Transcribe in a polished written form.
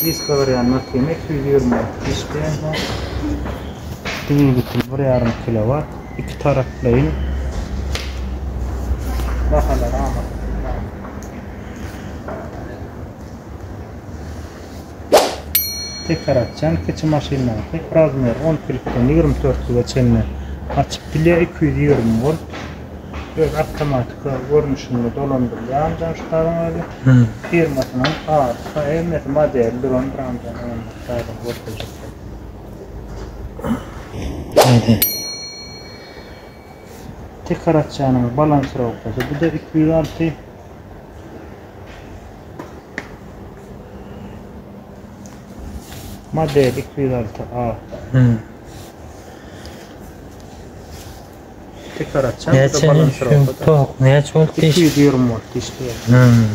Diska gyrýan makina 220 watt işleýän bu. Dwigatel 1,5 kilowat, iki taraplaýyn. Bahalary amatly. Teker açýan kiçi maşyndaky razmeri 12-likden 24-lige çenli açyp bilýär, 220 volt. Öz awtomatika görnüşinde dolandyrylýar amjan şu zadyň özi. Firmasynyň ady, hemmesi modeli durandyr amjan öňünde zadyň görkezjek. Haydi. Teker açýanyň balansirowkasy bu da 206. Model 206A. Hmm. Teker açýan bu da Näçe balansirowka. tok, näçe volt iş? 220 volt işleýär. Hmm.